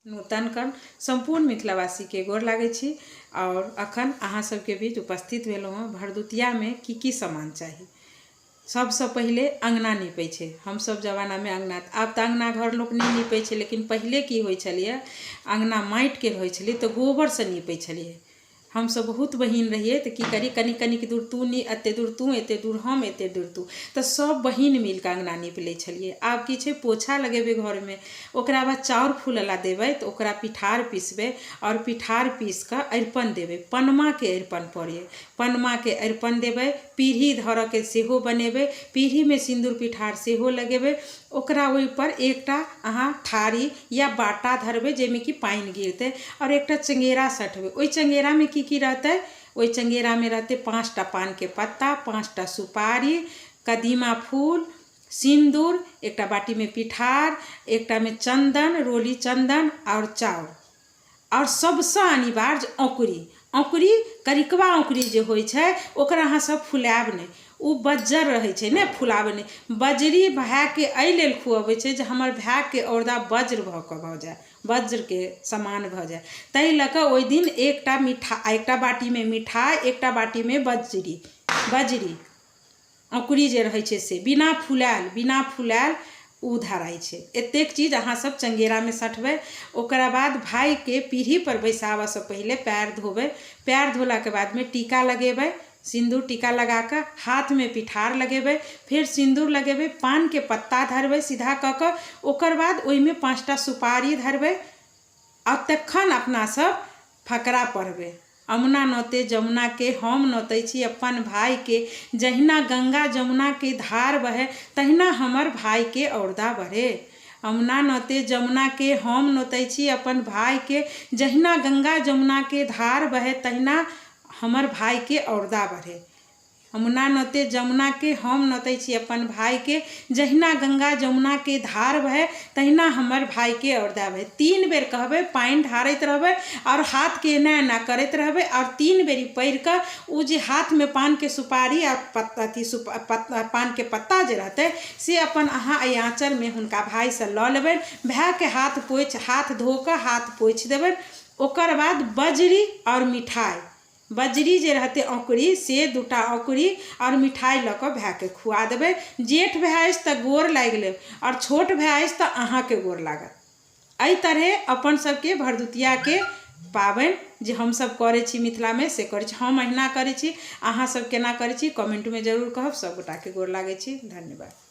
नूतन कर्ण सम्पूर्ण मिथिलावासीके गोर लागै छी आओर अखन अहाँ सबके बीच उपस्थित भेलहुँ हँ। भरदुतियामे की की सामान चाही? सबसँ पहिले अङ्गना नीपै छै। हमसब जमानामे अङ्गना, आब तऽ अङ्गना घर लोक नहि नीपै छै, लेकिन पहिले की होइ छलैए, अङ्गना माटिके रहै छलै तऽ गोबरसँ नीपै छलियै। हमसब बहुत बहिन रहियै तऽ की करी, कनी कनिक दूर तू नी, एते दूर तू, एते दूर हम, एते दूर तू, तऽ सब बहिन मिलकऽ अङ्गना नीप लै छलियै। आब की छै, पोछा लगेबै घरमे, ओकरा बाद चाउर फूलऽ ला देबै तऽ ओकरा पिठार पिसबै आओर पिठार पीस कऽ अरिपन देबै। पनमाके अरिपन पड़ैए, पनमाके अरिपन देबै। पीढ़ी धरऽके सेहो बनेबै, पीढ़ीमे सिन्दूर पिठार सेहो लगेबै। ओकरा ओहिपर एकटा अहाँ थारी या बाटा धरबै, जाहिमे कि पानि गिरतै, आओर एकटा चङ्गेरा सठबै। ओहि चङ्गेरामे की की रहतै? ओहि चङ्गेरामे रहतै 5टा पानके पत्ता, 5टा सुपारी, कदीमा फूल, सिन्दूर, एकटा बाटीमे पिठार, एकटामे चन्दन, रोली चन्दन आओर चाउर, आओर सभसँ अनिवार्य औँकुरी। औँकुरी, करिकबा औँकुरी जे होइ छै, ओकरा अहाँ सब फुलायब नहि। ओ बज्जर रहै छै ने, फुलाबै नहि। बजरी भायके एहि लेल खुअबै छै जे हमर भायके औरदा वज्र भऽ कऽ भऽ जाय, वज्रके समान भऽ जाय। ताहि लऽ कऽ ओहि दिन एकटा मिठा, एकटा बाटीमे मिठाइ, एकटा बाटीमे बजरी, बजरी औँकुरी जे रहै छै से बिना फुलायल, बिना फुलायल ओ धराइ छै। एतेक चीज अहाँ सब चङ्गेरामे सठबै। ओकरा बाद भायके पीढ़ीपर बैसाबऽसँ पहिले पयर धोबै। पयर धोलाके बादमे टीका लगेबै, सिन्दूर टीका लगाकऽ हाथमे पिठार लगेबै, फेर सिन्दूर लगेबै, पानके पत्ता धरबै सीधा कऽ कऽ। ओकर बाद ओहिमे 5टा सुपारी धरबै आओर तखन अपना सब फकरा पढ़बै। अमुना नोते जमुनाके, हम नोतै छी अपन भाइके, जहिना गंगा जमुनाके धार बहै, तहिना हमर भाइके औरदा बढ़े। अमुना नोते जमुनाके, हम नोतै छी अपन भाइके, जहिना गंगा जमुनाके धार बहै, तहिना हमर भाइके औरदा बढ़े। अमुना नोते जमुनाके, हम नोतै छी अपन भाइके, जहिना गंगा जमुनाके धार बहै, तहिना हमर भाइके औरदा बहै। 3 बेर कहबै, पानि ढारैत रहबै आओर हाथके एना एना करैत रहबै, आओर 3 बेर ई पढ़िकऽ ओ जे हाथमे पानके सुपारी आ अथी पानके पत्ता जे रहतै, से अपन अहाँ एहि आँचरमे हुनका भाइसँ लऽ लेबनि। भायके हाथ पोछि, हाथ धो कऽ हाथ पोछि देबनि। ओकर बाद बजरी आओर मिठाइ, बजरी जे रहतै औँकुरी, से 2टा औँकुरी आओर मिठाइ लऽ कऽ भायके खुआ देबै। जेठ भाय अछि तऽ गोर लागि लेब, आओर छोट भाय अछि तऽ अहाँके गोर लागत। एहि तरहे अपन सबके भरदुतियाके पाबनि जे हमसब करै छी मिथिलामे, से करै छी। हम अहिना करै छी, अहाँ सब केना करै छी, कमेन्टमे जरूर कहब। सब गोटाके गोर लागै छी। धन्यवाद।